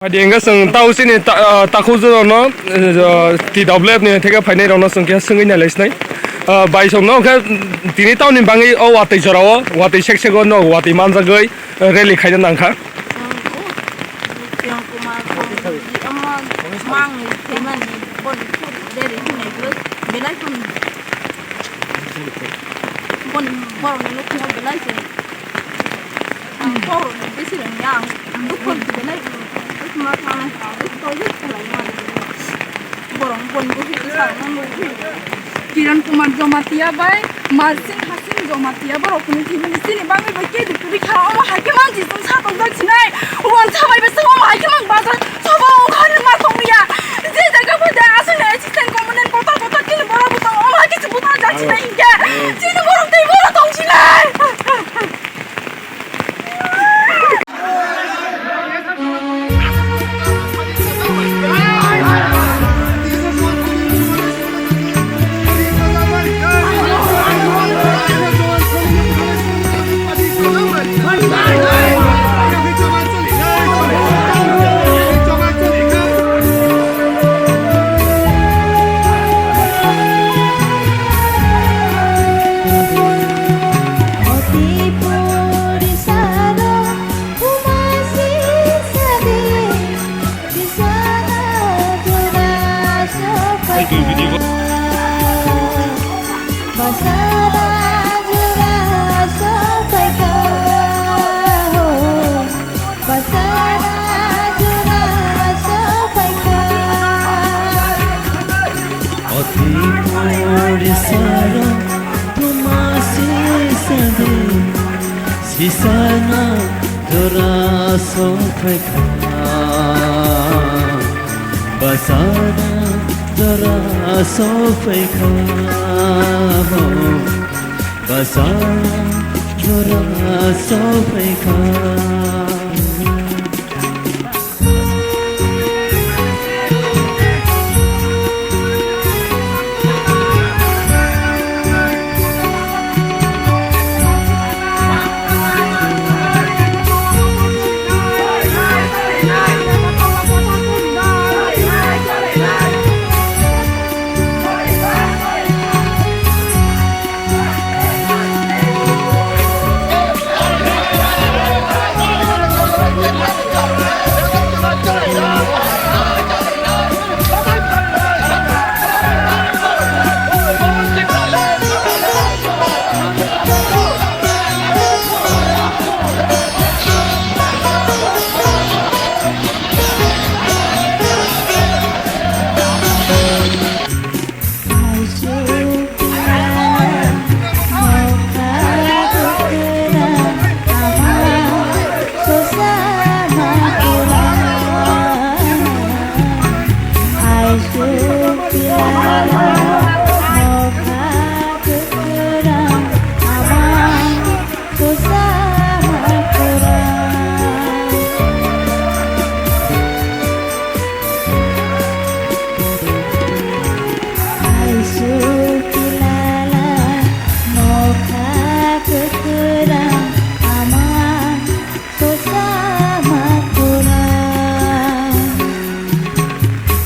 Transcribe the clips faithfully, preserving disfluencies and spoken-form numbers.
Adi hingke chwng tau chini ta-, ah, takhuk jora no, eh, T W F ni theke phainai rok no chwng khe swngwi nai lai sinai. Ah, bai song no khe tini tau ni bangwi o watwi jora o watwi sek sek o no watwi manjagwi, eh, rally khaina nang kha. Ang o Priyan Kumar Bhumdi omo mangni thwimani boni rally hinwi belai khum boni borokni nukhungo belai se. Ang borokni bisi rwngya ang dukho belai ma thang ang dukho khalai mani. Borok boni bisi sa nang. Kiran Kumar Jamatia bai Marsing Hasing Jamatia borok kunu thimani chini bangwi bai khe dukuri kha omo hai khe manji song sa tong jak sinai. Wan sa bai bisi omo hai khe mang bazar sobo khani ma tong ya. Je jaga bo da aswk nai assistant component kota kota chini borok bo tong omo hai khe se buta jak sinai hinkhe. Chini borok tei borok tong sinai. Sisana jora sophaikha, basana jora sophaikha, basana jora sophaikha.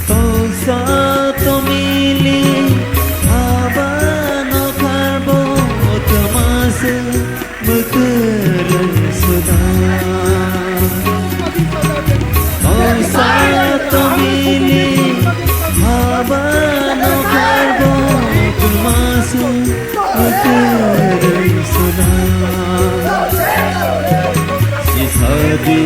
Tongsa tomili haba no karbo twmase mwtwrwi suda. Tongsa tomili haba no karbo twmase mwtwrwi suda. Sisadi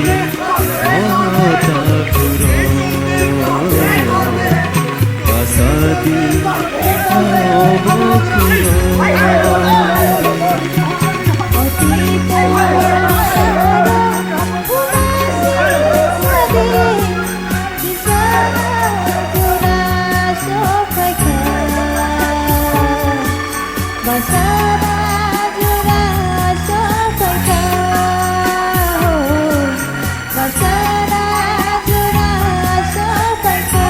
Basada jora sophaikha, basada jora sophaikha.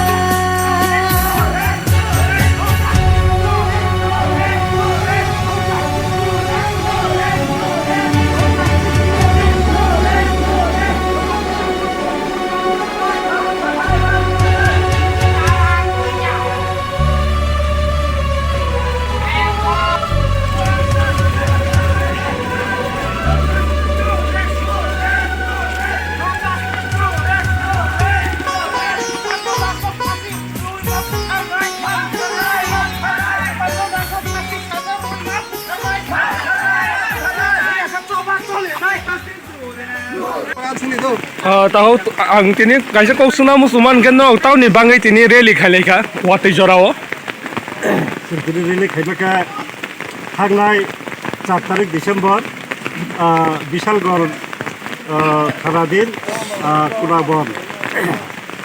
Ah, taho t-, ang tini kaisa kok suna musuman khe no tauni bangwi tini rally khailai kha watwi jorao. Chwng tini rally khaima kha thangnai char tarik December, ah, Bishalgarh, ah, thana din, ah, Kunabon,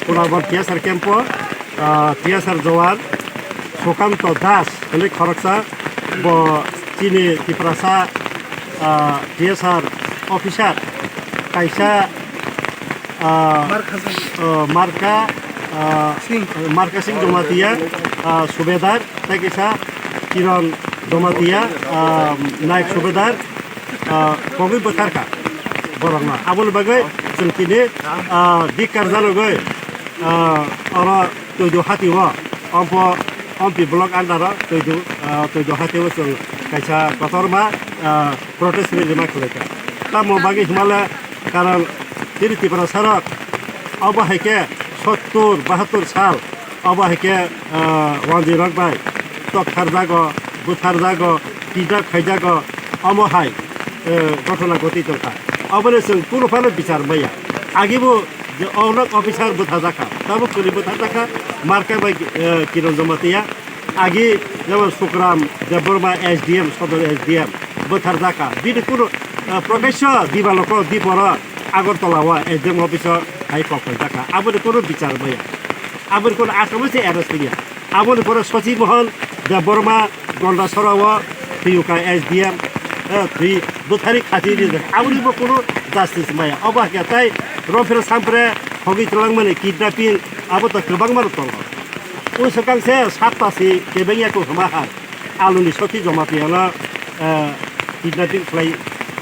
Kunabon T S R camp o, ah, T S R Jawan Sukanto Das hwnwi khoroksa, bo chini Tiprasa, ah, T S R officer kaisa, ah, ah, Marka, ah, Marka Singh Jamatia, ah, subedar, tei kaisa Kiran Jamatia, ah, Naik subedar, ah, kogwi bwtharkha borokno. Aboni bagwi chwng tini, ah, dikkar janogwi, ah, oro Toidu hatio, ompo, ompi block under o Toidu, ah, Toidu hatio chwng kaisa kotorma, ah, protest rally ma khwlaikha. Tamo bagwi hwnmale karon chini Tiprasarok obo hai khe sottur bahattur sal obo hai khe, ah, wanjwirok bai toktharjago, bwtharjago, kidnap khaijago, omo hai, eh, ghotona goti tongkha. Oboni chwng kunu phano bichar maya. Agibo je onek officer bwtharjakha, tabuk kwrwi bwtharjakha, Marka bai, eh, Kiran Jamatia. Agi jemon Sukram Debbarma S D M, Sodor S D M bwtharjakha. Bini kunu, eh, prokasho dibaloko diporo Agartala o S D M office o hai kok kaijakha. Aboni kunu bichar maya. Aboni kunu asamo se arrest ya. Aboni pore Sochi Mohan Debbarma Gondasora o thwiuka S D M, eh, thwi bwthari khasi rijak. Aboni bo kunu justice maya. Obo hakhe tai romphre samphre hogwi twlangmani kidnapping abo to kwbangma rok tongo. Ui swkang se sapta si kebeng ya kok hama ha. Aluni Sochi Jamatia no, eh, kidnapping khlai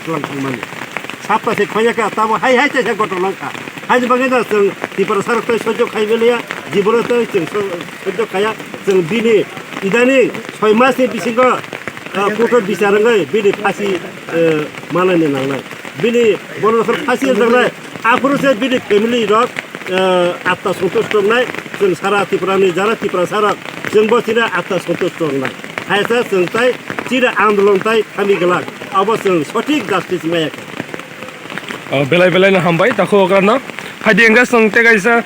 twlang thangmani. Sapta se khwlaiya kha, tamo hai hai chaisa ghotona wngkha. Haini bagwi no chwng Tiprasarok tei sojok khai maliya, jibono tei chwng so-, sojok khaya. Chwng bini idani soi mas ni bisingo, eh, court o bichar wngwi bini phasi, eh, manani nangnai. Bini bono phasi wngjaknai. Aphuru se bini family rok, eh, atta santush tongnai, chwng sara Tripura ni jara Tiprasa rok, chwng bo chini atta santush tongnai. Hai sa chwng tai chini andolon tai thami glak. Abo chwng sothik justice maya kha. Oh, belai belai no hambai, takhuk okrano. Hai di wngkha chwng tei kaisa